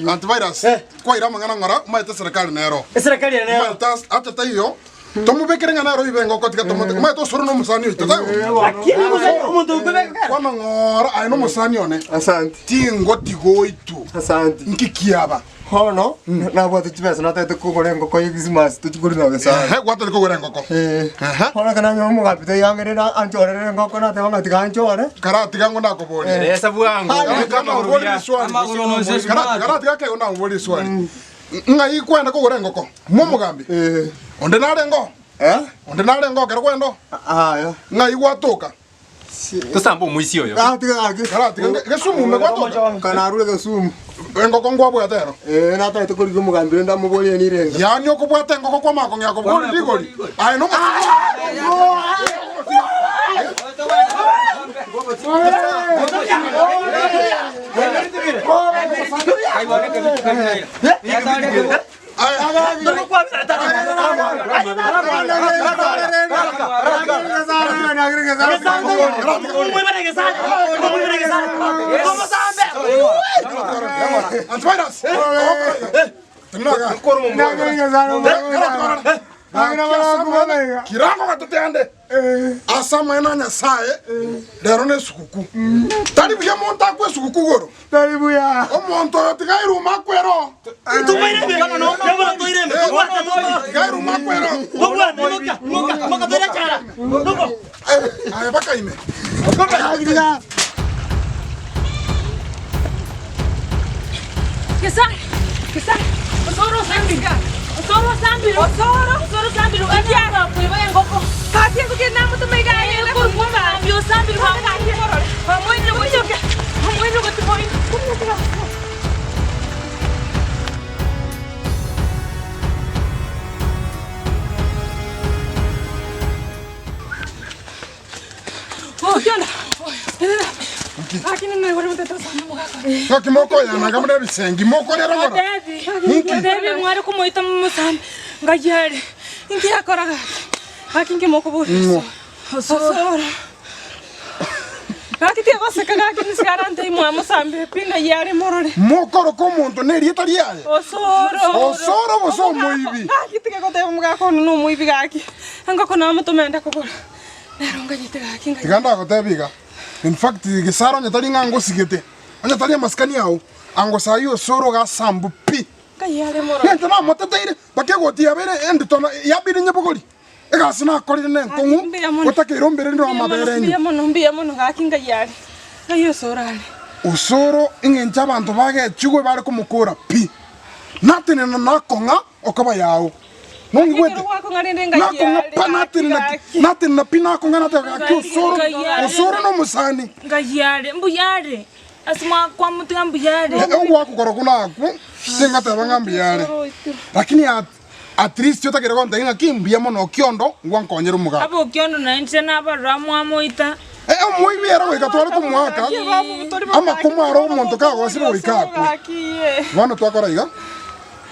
Antivirus, kwaira amang'ana ng'ora, omanyete eserekari nero. Omanyete ase acha taiyo, tomobekere ng'a nere oibe engoko tiga tomote, omanyete osoro na omosani oito taibo? Bono ng'ora aye na omosani one, tingotiga oitwe, nki kiaba? Bono nabwate chibesa natagete kogora engoko ye Christmas tochi korina Nyasaye. Ehe, gwatari kogora engoko. Eh. Ehe. Bono ekero nanyora omogambi taiyo ang'erere anchorere engoko nateba ng'a tiga anchore. Karatiga ngo nakoboria. Resa bwango. Karatiga nakoboria riswali. Amagoro nonse Kara- smart. Karatiga kego nakoboria riswali. Ng'ai kwenda kogora engoko? Mwomogambi. Eh. Onde narengo? Eh? Onde narengo ekero kwenda? Aya. Ng'ai gwatoka? Tosambe omoisia oyo. Ah, tiga gaki. Karatiga nge- Gesumu ime gwatoka? Kanarure Gesumu. Engoko nkwabwate ero. Eh, natagete korigia omogambi rende amoborie nirenga. Yaani okobwata engoko kwamanya kong'ea kobori rigori. Aye nomo Antivirus. Kirango gatoteande. Ase amang'ana a Nyasae, rero nesuguku. Tari buya monto akwe esuguku igoro. Tari buya. Omonto oyo tiga airuma akwe ero. Tiga airuma akwe ero. Aye bakaime. Gesare, gesare, osoro osambire, osoro osambire, osoro, osoro osambire, ekiara koiba engoko. Gaki engoko ere namotoma iga ayende korwa Omogambi osambire Gaki bwango. morore, omoirire gochia, omoirire gochia moino. Ng'aki mokoyanaga buna ebisengi, mokorera ng'ora? Otebi mware komoita momosambe ngayia are inki akora gaki gaki inki mokoboria osoro Gaki tigoseka gaki nisigara ntei mwamosambe pi ngayia are morore Mokoroka omonto nerieta riaye? Osoro Osoro gose omoibi? Gaki tiga goteba omogaka one nomoibi gaki engoko namotoma kogora Nero nganyete gaki nganyete. Tiga ndagotebie iga, in fact Gesare onye tari ng'a ngosigete, onye tari amasikani ao, ango saii osoro iga asambu pi. Ngai are mororo. Ngencho namoteteire, mpaka egoti yabeire endito na yabire nyebogori. Egasi nakorire nenkong'u, Gaki mbuya mono. otakeire ombere ndore Mbuya mono, amabere enyu. mbuya mono, mbuya mono gaki ngai are. Ngai osoro are. Osoro eng'encho abanto bagechigwe bare komokora pi. Natenena nakong'a okoba yao. Nongigwete? Nakong'a pa natenena natenena pi nakong'a nateba gaki osoro osoro nomosani. Ngai are, mbuya are, ase mwakwamotega mbuya are. Ogwakokora okwo nakwo tingateba ng'a mbuya are lakini at at least otagere gontebia ng'aki mbuya mono okiondo ngwankonyera omogaka. Abe okiondo na inche nabarora mwamoita. Eh, omoibi ere goika tware komoaka amakumu aro omonto kagosire goika akwe. Bono twakora iga.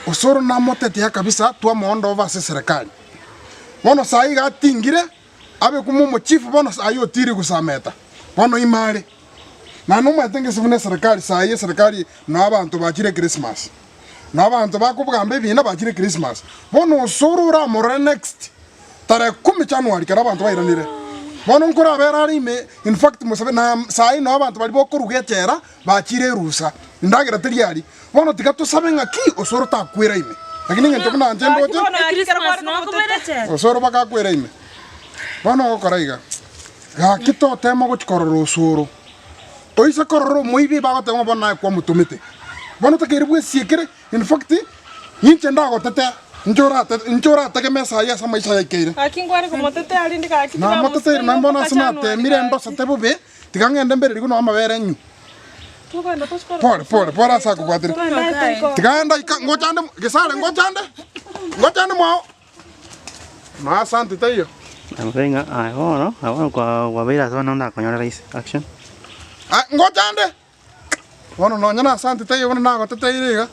Osoro namotetea kabisa twamoondova ase eserekari. Bono saa iga atingire abe kuma omochifu bono saa eye otiri gosameta. Bono ime are. Naende nomanyete ngese buna eserekari saa eye eserekari noo abanto bachire echristmas. Noo abanto bakobgamba ebina bachire echristmas. Bono osoro oramorore next tarehe kumi January kero abanto bairanire. Bono nkorabera are ime in fact mosabe na saa eye noo abanto baria bokoruga echela Bachire erusa, endagera teri aria. Bono tiga tosabe ng'aki osoro takwera ime. Lakini eng'encho buna inche ndoche, osoro bagakwera ime. Bono ogokora iga, gaki totema gochia korora osoro. Oise korora omoibi bagoteba ng'a bono naye kwamotomete. Bono takeire bwesiekere, in fact, inche ndagotetea, inche orate inche orategeme esayi ase amaisha yaikeire. Namoteteire naende bono ase natemire ndosete bobe, Tiga ng'ende mbererigwe nonya amabere enywe. Pore, pore, pore ase akobwatire. Tiga enda ika, ngochande, Gesare, ngochande, ngochande mwao. Na asante taiyo. Namotebia ng'a aye bono, aye bono kwa kwabeire ase bono ndakonyore rahisi. Action. Ah, ngochande. Bono nonya na asante taiyo bono nagoteteire iga.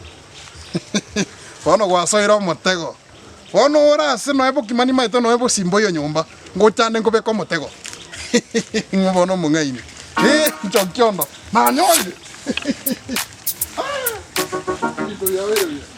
Bono gwasoire omotego. Bono ore ase noe bokima nimaete noe bosimba oyo nyomba, ngochande nkobeke omotego. Ng'o bono omong'aini. Eh, nchokiondo, nanyorire. Ah, ebinto biabeire buya.